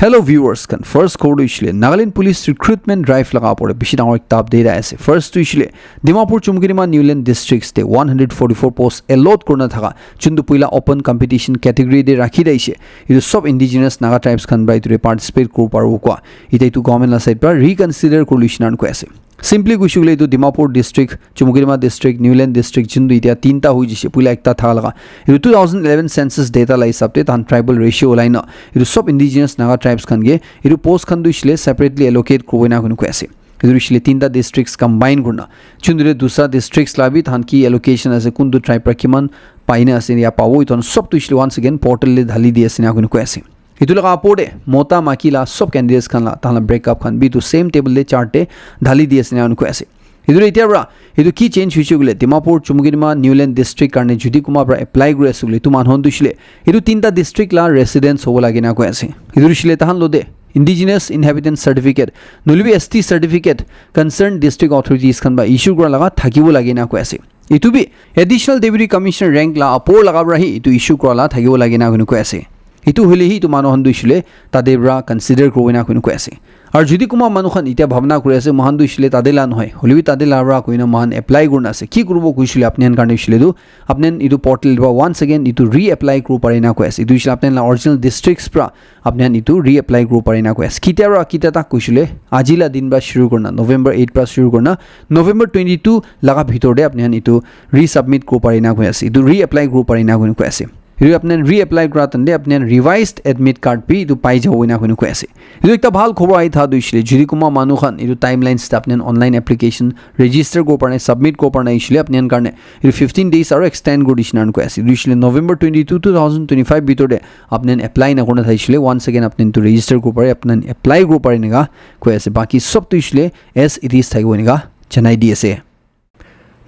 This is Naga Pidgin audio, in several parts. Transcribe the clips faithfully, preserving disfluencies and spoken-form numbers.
Hello viewers khan, first khobor tu hoishe le Nagaland Police Recruitment Drive laga opor te bishi dangor ekta update ahi ase. First tu hoishe le Dimapur Chumukedima Niuland Districts te one hundred forty-four post allot kurina thaka, juntu puila open competition category te rakhi daishe. Etu sob indigenous Naga tribes khan para etu te participate kuribo paribo kua. Ite etu government la side para reconsider kuri luishe na koi ase. Simply kuishe koile etu Dimapur district, Chumukedima district, Niuland district, juntu etiya tinta hoi jishe, puila ekta thaka laga. Etu two thousand eleven census data la hisab te tahan tribal ratio ulai na, etu sob indigenous Naga tribes khan ke etu post khan tu hoishe le separately allocate kuribo ena koi ase. Etu hoishe le tinta districts combine kurina, juntu te dusra districts la bi tahan ki allocation ase, kuntu tribe para kiman paina ase ya pabo, etu khan sob tu hoishe le once again portal te dhali di ase ena koi ase. Etu laga opor te mota maiki la sob candidates khan la tahan la breakup khan bi etu same table te chart te dhali di ase ena koi ase. Etu etiya para etu ki change hoishe koile, Dimapur Chumukedima Niuland district karne jodi kunba para apply kuri ase koile, etu manu khan tu hoishe le etu tinta district la residents hobo lage na koi ase. Etu hoishe le tahan lo te indigenous inhabitant certificate, nohoile bi S T certificate, concerned district authorities khan para issue kura laga thakibo lage na koi ase. Etu bi Additional Deputy Commissioner rank la opor laga para hi etu issue kura la thakibo lage na koi ase. Etu hoile hi etu manu khan tu hoishe le tate para consider kuribo ena koi ase. Aru jodi kunba manu khan etiya bhabna kuri ase, moikhan tu hoishe le tate la nohoi, hoile bi tate la para koina moikhan apply kurina ase. Ki kuribo kuishe le apni khan karne hoishe le tu, apni khan etu portal para once again etu reapply kuribo pare na koi ase. Etu hoishe le apni khan la original districts para apni khan etu reapply kuribo pare na koi ase. Ketia para ketia tak kuishe le, aji la din para shuru kurina, November eight para shuru kurina, November twenty-two laga bhitor te apni khan etu resubmit kuribo pare na koi ase. Etu reapply kuribo pare na koi ase. Etu apni khan reapply kura tante apni khan revised admit card bi etu pai jabo ena koi ase. Etu ekta bhal khobor ahi tha tu hoishe le, jodi kunba manu khan etu timelines te apni khan online application register kuribo pare na, submit kuribo pare na hoishe le apni khan karne etu fifteen days aru extend kuri dishe ena koi ase. Etu hoishe le November twenty-two, two thousand twenty-five bhitor te apni khan apply na kurina thaishe le, once again apni khan tu register kuribo pare, apni khan apply kuribo pare ena koi ase. Baki sob tu hoishe le as it is thakibo ena janai di ase.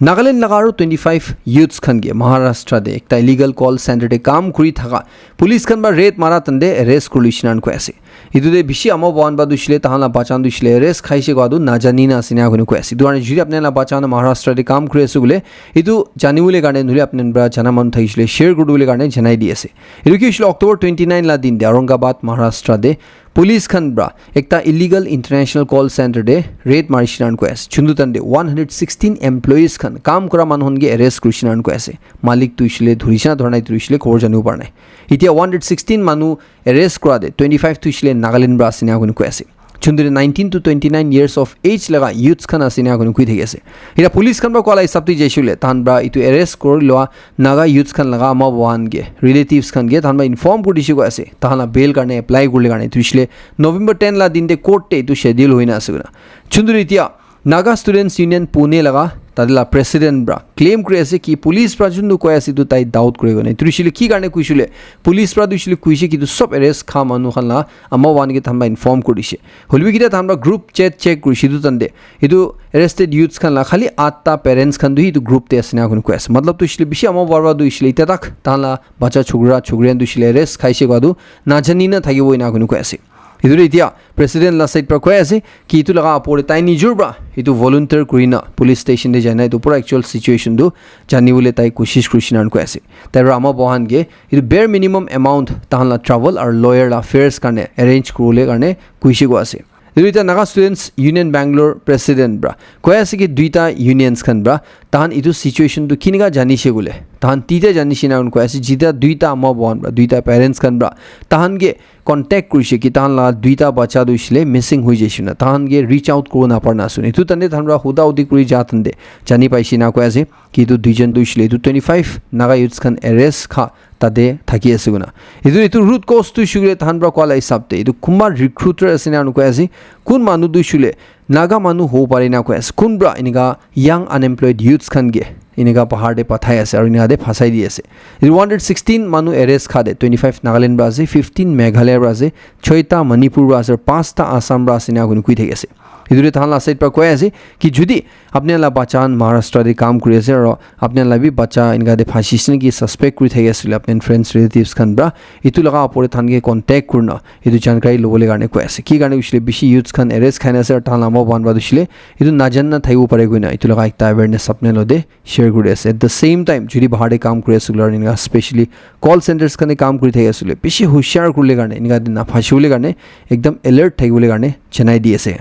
Nagaland laga aru twenty-five youths khan ke Maharashtra te ekta illegal call center te kam kuri thaka police khan para raid mara tante arrest kuri luishe ena koi ase. Etu te bishi ama bhabana para tu hoishe le tahan la bacha tu hoishe le arrest khaishe kua tu najani na ase ena koi ase. Etu karne jodi apni la bacha na Maharashtra te kam kuri ase koile, etu jani bole karne nohoile apni para jana manu thakishe le share kuri dibole karne janai di ase. Etu ki hoishe le October twenty-nine la din te Aurangabad, Maharashtra te police khan para ekta illegal international call center te raid marishe ena koi ase. Juntu tante one hundred sixteen employees khan, kam kura manu khan ke arrest kurishe ena koi ase. Malik tu hoishe le dhurishe na dhura nai tu hoishe le khobor janibo para nai. Etiya one hundred sixteen manu arrest kura te twenty-five tu hoishe le Nagaland para ase ena koi ase. Juntu te nineteen to twenty-nine years of age laga youths khan ase ena koi thaki ase. Etiya police khan para kua la hisab te jaishe koile, tahan para etu arrest kuri lua Naga youths khan laga ama bhabana ke, relatives khan ke tahan para inform kuri dishe koi ase. Tahan la bail karne apply kuribole karne tu hoishe le November ten la din te court te etu schedule hoi na ase koina. Juntu etiya Naga Students Union Pune laga tate la president para claim kuri ase ki police para juntu koi ase etu tai doubt kuri kena. Etu hoishe le ki karne kuishe le, police para tu hoishe le kuishe ki etu sob arrest kha manu khan la ama bhabana ke tahan para inform kuri dishe. Hoile bi ketia tahan para group chat check kurishe etu tante etu arrested youths khan la khali atta parents khan tu hi etu group te ase ena koi ase. Matlab tu hoishe le bishi ama bhabana para tu hoishe le etiya tak tahan la bacha chokra chokri khan tu hoishe le arrest khaishe kua tu najani na thakibo ena koi ase. Etu te etiya president la side para koi ase ki etu laga opor te tai nijor para etu volunteer kurina police station te jaina etu pura actual situation tu janibole tai koshish kurishe ena koi ase. Tai para ama bhabana ke etu bare minimum amount tahan la travel aru lawyer la fares karne arrange kuribole karne kuishe koi ase. Etu etiya Naga Students Union Bangalore president para koi ase ki duita unions khan para tahan etu situation tu kinika janishe koile, tahan tita janishe ena koi ase, jita duita ama bhabana para, duita parents khan para tahan ke contact kurishe ki tahan la duita bacha tu hoishe le missing hoi jaishe na, tahan ke reach out kuribo na para na ase. Etu tante tahan para huda hudi kuri ja tante jani paishe ena koi ase ki etu duijon tu hoishe le etu twenty-five Naga youths khan arrest kha tate thaki ase koina. Etu, etu root cause tu hoishe koile tahan para kua la hisab te etu kunba recruiter ase ena koi ase, kun manu tu hoishe koile Naga manu hobo pare ena koi ase, kun para enika young unemployed youths khan ke enika bahar te pathai ase aru enika te phasai di ase. Etu one hundred sixteen manu arrest kha te twenty-five Nagaland para ase, fifteen Meghalaya para ase, choita Manipur para ase, panchta Assam para ase ena koi thaki ase. Etu de tahan la side pra koi ase ki jodi apni la bacha khan Maharashtra de kam kuri ase aro apni la bi bacha inga de phasi ase ki suspect kuri thaki ase le apni friends relatives khan pra etu laga opor de tahan ke contact kurna etu jankari lobole karne koi ase. Ki karne hoishe le bishi youths khan arrest khai na ase aro tahan la mo ban ba hoishe le etu najanna thaibo pare koina etu laga ekta awareness apni lo de share kuri ase. At the same time, jodi bahar de kam kuri ase koile aru enika specially call centers khan de kam kuri thaki ase koile bishi hushar kuribole karne enika din na phasibole karne ekdam alert thakibole karne janai di ase.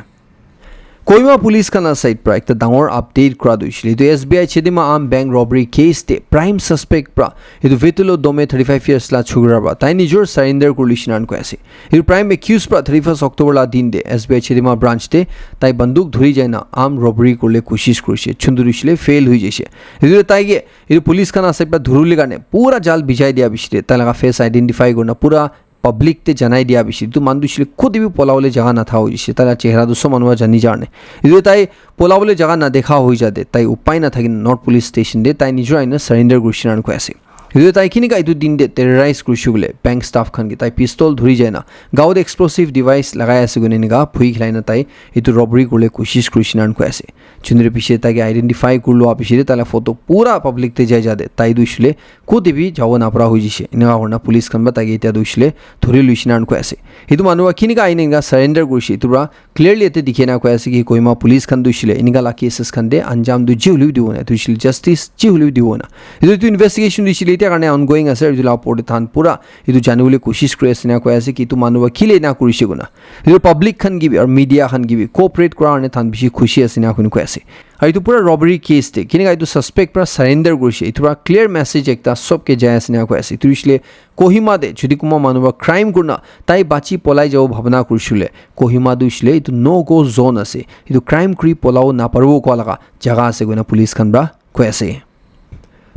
Kohima police khan la side pra ekta dangor update kura tu hoishe le etu S B I Chedima Armed Bank robbery case de prime suspect pra etu Vetulo Dome thirty five years la chukra pra tai nijor surrender kuri lishe nan koi ase. Etu prime accused pra thirty first October la din de S B I Chedima branch de tai banduk dhuri jai na armed robbery kuribole koshish kurishe. Chundu rishe le fail hui jaishe. Etu tai ke etu police khan ase pra dhuribole karne pura jal bijai dia bishi de tai laga face identify kurina pura public te janai dia bishi de etu manu tu hoishe le kode bi polabole jaga natha hoishe tai la chehra tu sob manu para jani jar ne etu tai polabole jaga nadekha hoi ja de tai upai nathaki na North Police Station de tai nijor aina surrender kurishe nan koi ase. Etu tai kinika etu din de terrorize kurishe koile bank staff khan ke tai pistol dhuri jai na gaon de explosive device lagai ase koina enika phui khilai na tai etu robbery kuribole koshish kurishe nan koi ase. Chundri piche tai ke identify kuri lua piche de tai la photo pura public te jai ja de tai tu hoishe le kode bi jabo napara hoi jaishe. Enika kurina police khan pra tai ke etia tu hoishe le dhuri luishe nan koi ase. Etu manu para kinika aina enika surrender kurishe etu pra clearly ete dikhi na koi ase ki Kohima police khan tu hoishe le enika la cases khan de anjam tu ji hoile bi dibo na, tu hoishe le justice ji hoile bi dibo na. Etu tu investigation tu hoishe le etia karne ongoing ase, etu la opor de tahan pura etu janibole koshish kuri ase na koi ase ki etu manu para kile na kurishe koina. Etu public khan ki bi aru media khan ki bi cooperate kura karne tahan bishi khushi ase na koi ase. Aru etu pura robbery case de kinika etu suspect para surrender kurishe, etu para clear message ekta sob ke jai ase na koi ase. Etu hoishe le Kohima de jodi kunba manu para crime kurina tai bachi polai jabo bhabna kurishe le Kohima tu hoishe le etu no go zone ase. Etu crime kuri polabo naparibo koa laga jaga ase koina police khan para koi ase.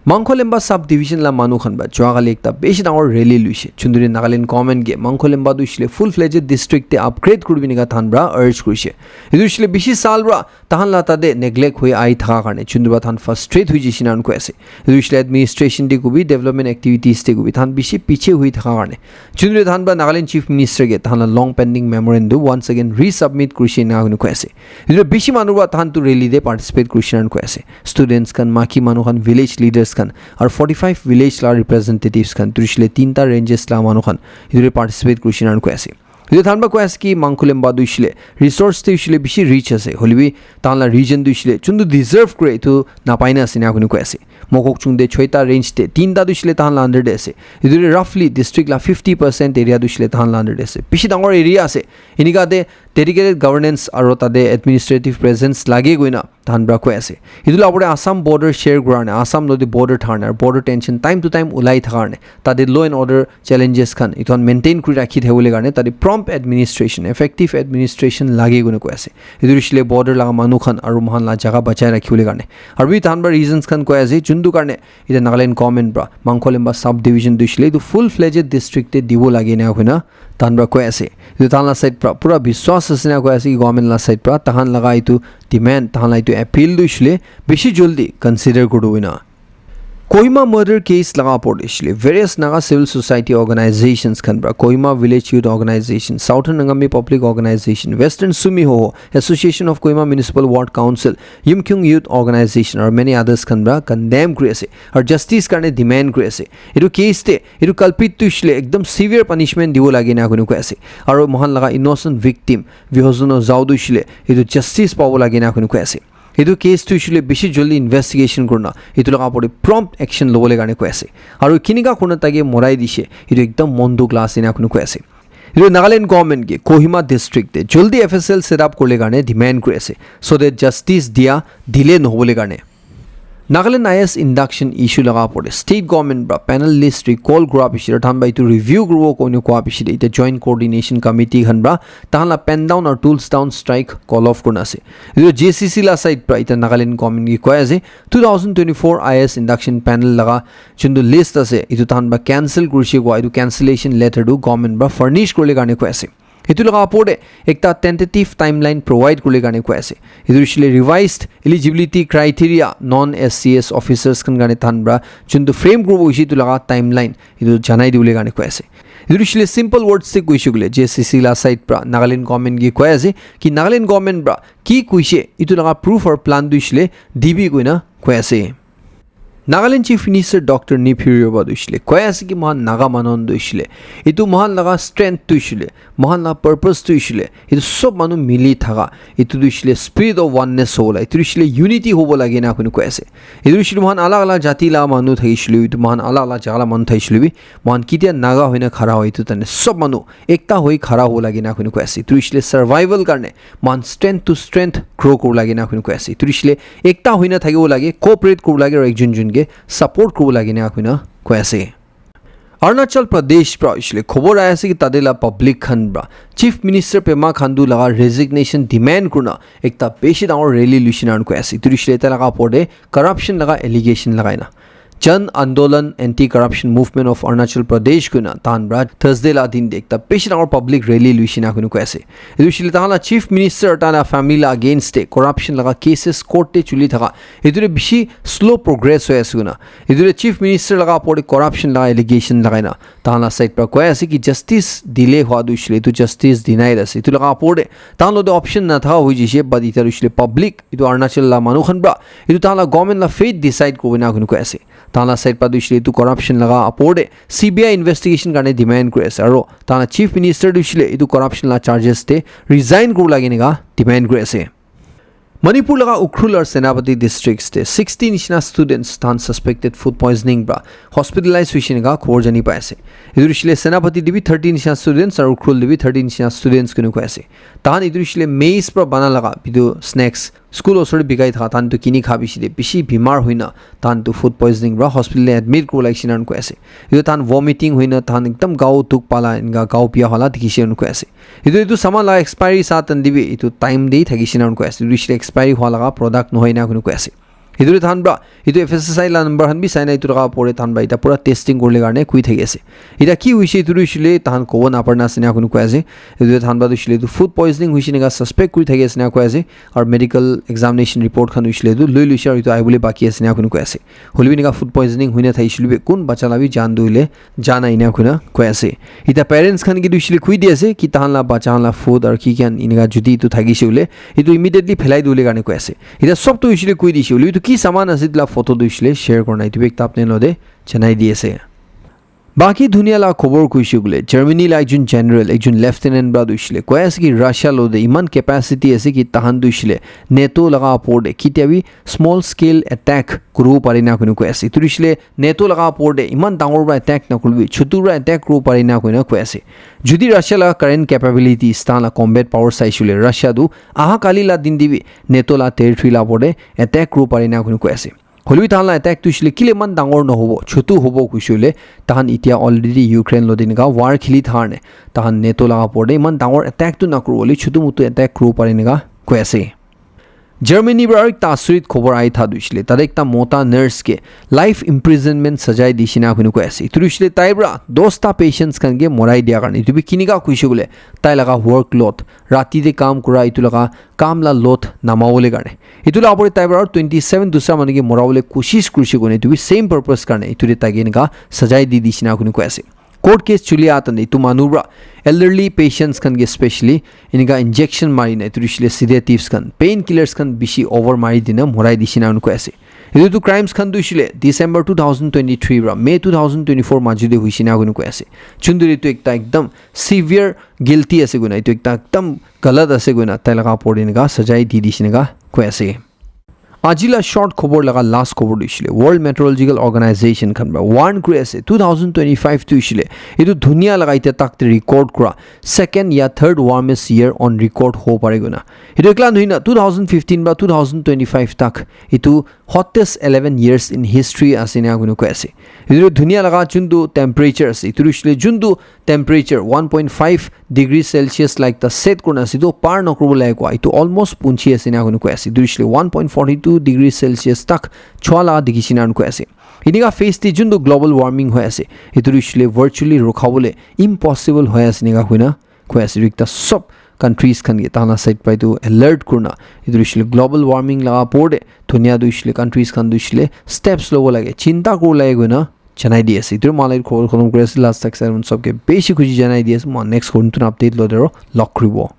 Mangkolemba sub division la manu khan para jua kali ekta bishi dangor rally luishe. Chunduri Nagaland government ke Mangkolemba tu hoishe le full fledged district te upgrade kuribi enika tahan para urge kurishe. Etu hoishe le bishi sal para tahan la tate neglect hoi ahi thaka karne chundri para tahan frustrate hoi jaishe nan koi ase. Etu hoishe le administration te kobi development activities te kobi tahan bishi piche hoi thaka karne chundri tahan para Nagaland Chief Minister ke tahan la long pending memorandum once again resubmit kurishe na koi ase. Etu bishi manu para tahan tu rally te participate kurishe nan koi ase. Students khan, maki manu khan, village leaders khan, aru forty five village la representatives khan, tu hoishe le tinta ranges la manu khan, etu te participate kurishe nan koi ase. Etu tahan para koi ase ki Mangkolemba tu hoishe le resource te hoishe le bishi rich ase. Hoile bi tahan la region tu hoishe le chuntu deserve kure etu napai na ase na koi ase. Mokokchung de choita range de tinta tu hoishe le tahan la under de ase. Etu te roughly district la fifty percent area tu hoishe le tahan la under de ase. Bishi dangor area ase. Enika de dedicated governance aro tate administrative presence lage koina tahan para koi ase. Etu la opor te Assam border share kura karne, Assam loti border thaka karne, aro border tension time to time ulai thaka karne, tate law and order challenges khan etu khan maintain kuri rakhi thakibole karne, tate prompt administration, effective administration lage koina koi ase. Etu hoishe le border laga manu khan aro moikhan la jaga bachai rakhibole karne. Aro bi tahan para reasons khan koi ase, chuntu karne etu Nagaland government para Mangkolemba sub division tu hoishe le etu full fledged district te dibo lage na koina tahan para koi ase. Etu tahan la side para pura biswas ase na koi ase ki government la side para tahan laga etu demand, tahan la etu appeal tu hoishe le bishi jaldi consider kuri do koina. Kohima murder case laga opor te hoishe le various Naga civil society organizations khan para Kohima Village Youth Organization, Southern Angami Public Organization, Western Sumi Hoho, Association of Kohima Municipal Ward Council, Yimkhiung Youth Organization aru many others khan para condemn kuri ase aru justice karne demand kuri ase. Etu case te etu culprit tu hoishe le ekdam severe punishment dibo lage na koi ase. Aru moikhan laga innocent victim Vihozuno Zhao tu hoishe le etu justice pabo lage na koi ase. Etu case tu hoishe le bishi jaldi investigation kurina etu laga opor te prompt action lobole karne koi ase. Aru kinika kurina tai ke morai dishe, etu ekdam mon dukh la ase na koi ase. Etu Nagaland government ke Kohima district te jaldi F S L set up kuribole karne demand kuri ase, so that justice dia delay nohobole karne. Nagaland I A S induction issue laga opor te state government para panel list recall kura piche te tahan para etu review kuribo koina koa piche te eta joint coordination committee khan para tahan la pen down aru tools down strike call off kurina ase. Etu J C C la side para eta Nagaland government ke koi ase two thousand twenty-four I A S induction panel laga juntu list ase etu tahan para cancel kurishe koa etu cancellation letter tu government para furnish kuribole karne koi ase. Etu laga opor te ekta tentative timeline provide kuribole karne koi ase. Etu hoishe le revised eligibility criteria non S C S officers khan karne tahan para juntu frame kuribo hoishe etu laga timeline etu janai dibole karne koi ase. Etu hoishe le simple words te koishe koile J C C la side pra Nagaland government ke koi ase ki Nagaland government pra ki koishe etu laga proof or plan tu hoishe le dibi koina koi ase. Nagaland Chief Minister Doctor Neiphiu Rio pra tu hoishe le koi ase ki mohan Naga manu khan tu hoishe le etu mohan laga strength tu hoishe le mohan laga purpose tu hoishe le etu sob manu mili thaka etu tu hoishe le spirit of oneness hobo la etu hoishe le unity hobo lage na koi koi ase. Etu hoishe le mohan alag alag jati la manu thakishe le etu mohan alag alag jaga la manu thakishe le bi mohan ketia Naga hoina khara hoi etu tane sob manu ekta hoi khara hobo lage na koi koi ase. Etu hoishe le survival karne mohan strength to strength grow koribo lage na koi koi ase. Etu hoishe le ekta hoina thakibo lage, cooperate koribo lage aru ekjon jon ke support koribo lage na koi koi ase. Arunachal Pradesh pra hoishe le khobor ahi ase ki tate la public khan pra Chief Minister Pema Khandu laga resignation demand kurina ekta bishi dangor rally luishe na koi ase. Etu hoishe le tai laga opor te corruption laga allegation lagai na Jan Andolan Anti-Corruption Movement of Arunachal Pradesh koina tahan pra Thursday la din te ekta bishi dangor public rally luishe na koi koi ase. Etu hoishe le tahan la Chief Minister tahan la family la against te corruption laga cases court te chuli thaka etu te bishi slow progress hoi ase koina etu te Chief Minister laga opor te corruption laga allegation lagai na tahan la side pra koi ase ki justice delay hua tu hoishe le etu justice denied ase. Etu laga opor te tahan lo te option na thaka hoi jishe but eta hoishe le public etu Arunachal la manu khan pra etu tahan la government la fate decide koribo na koi koi ase. Tahan la side pra tu hoishe le etu corruption laga opor te C B I investigation karne demand kuri ase aru tahan la Chief Minister tu hoishe le etu corruption la charges te resign koribo lage enika demand kuri ase. Manipur laga Ukhrul aru Senapati districts te sixty nishina students tahan suspected food poisoning pra hospitalize hoishe enika khobor jani pai ase. Etu hoishe le Senapati te bi thirty nishina students aru Ukhrul te bi thirty nishina students koina koi ase. Tahan etu hoishe le maize pra bana laga etu snacks school osor te bikai thaka tahan tu kini kha bishi te bishi bimar hoina tahan tu food poisoning pra hospital te admit koribo lagise enika koi ase. Etu tahan vomiting hoina tahan ekdam gao dukh pala enika gao biya hola dikhishe enika koi ase. Etu etu saman laga expiry sa tan te bi etu time te thakishe enika koi ase. Etu hoishe le expiry hua laga product nohoi enika koi ase. Etu tahan pra etu F S S I la number khan bi sai na etu laga opor te tahan pra eta pura testing kori le karne koi thaki ase. Eta ki hoishe etu hoishe le tahan kobo na parna ase enika koi ase. Etu tahan pra tu hoishe le etu food poisoning hoishe enika suspect kori thaki ase enika koi ase. Aru medical examination report khan hoishe le etu loi loishe aru etu ahi bole baki ase enika koi ase. Hoile bi enika food poisoning hoina thakishe le bi kun bacha la bi jan tu hoile jana enika koina koi ase. Eta parents khan ke tu hoishe le koi di ase ki tahan la bacha khan la food aru ki khan enika jodi etu thakishe hoile etu immediately phelai dibole karne koi ase. Eta sob tu hoishe le koi dishe hoile etu ki saman ase etu la photo tu hoishe le share korna etu bi ekta apni lo te janai di ase. Baki dunia la khobor koishe koile Germany la ekjon general ekjon lieutenant pra tu hoishe le koi ase ki Russia lo te eman capacity ase ki tahan tu hoishe le NATO laga opor te ketia bi small scale attack kuribo pare na koina koi ase. Etu hoishe le NATO laga opor te eman dangor pra attack na kuribi, chutu pra attack kuribo pare na koina koi ase. Jodi Russia laga current capabilities, tahan la combat power saishe koile, Russia tu aha kali la din te bi NATO la territory la opor te attack kuribo pare na koina koi ase. Hoile bi tahan la attack tu hoishe le kile eman dangor nohobo, chutu hobo koishe koile, tahan etia already Ukraine lo te enika war kheli thaka karne, tahan NATO laga opor te eman dangor attack tu nakuribo le, chutu mutu attack kuribo pare enika koi ase. Germany pra aru ekta asurit khobor ahi tha tu hoishe le, tate ekta mota nurse ke life imprisonment sajai dishe enika koina koi ase. Etu tu hoishe le tai pra dosta patients khan ke morai dia karne. Etu bi kinika koishe koile, tai laga workload, rati te kam kura etu laga kam la load namabole karne. Etu la opor te tai pra aru twenty seven dusra manu ke morabole koshish kurishe koine, etu bi same purpose karne. Etu te tai ke enika sajai di dishe enika koina koi ase. Court case chuli atan etu manu pra elderly patients khan ke specially enika injection mari na etu hoishe le sedatives khan, painkillers khan bishi over mari dina morai dishe enika koi ase. Etu tu crimes khan tu hoishe le December two thousand twenty-three pra May two thousand twenty-four majo te hoishe enika koi ase. Chunduri tu ekta ekdam severe guilty ase koina, etu ekta ekdam galat ase koina tai laga opor te enika sajai di dishe enika koi ase. Aji la short khobor laga last khobor tu hoishe le World Meteorological Organization khan pra warn kuri ase two thousand twenty-five tu hoishe le etu dunia laga itya tak te record kura second ya third warmest year on record hobo pare koina. Etu ekla nohoi na two thousand fifteen pra two thousand twenty-five tak etu hottest eleven years in history ase enika koina koi ase. Etu dunia laga juntu temperature ase, etu hoishe le juntu temperature one point five degree Celsius like ta set kurina ase, etu par nakuribo laga koi, etu almost punchi ase enika koina koi ase. Etu hoishe le one point forty two degree Celsius tak chua laga dikhishe enika koina koi ase. Enika phase te juntu global warming hoi ase, etu hoishe le virtually rukhabole impossible hoi ase enika koina koi ase. Etu ekta sob countries khan ke tahan la side pra etu alert kurina, etu hoishe le global warming laga opor te dunia tu hoishe le countries khan tu hoishe le steps lobo lage, chinta kuribo lage koina janai di ase. Itu moi la khobor khatam kuri ase. Last tak sai mon sobke bishi khushi janai di ase. Moi next khobor notun update loi daro log kuribo.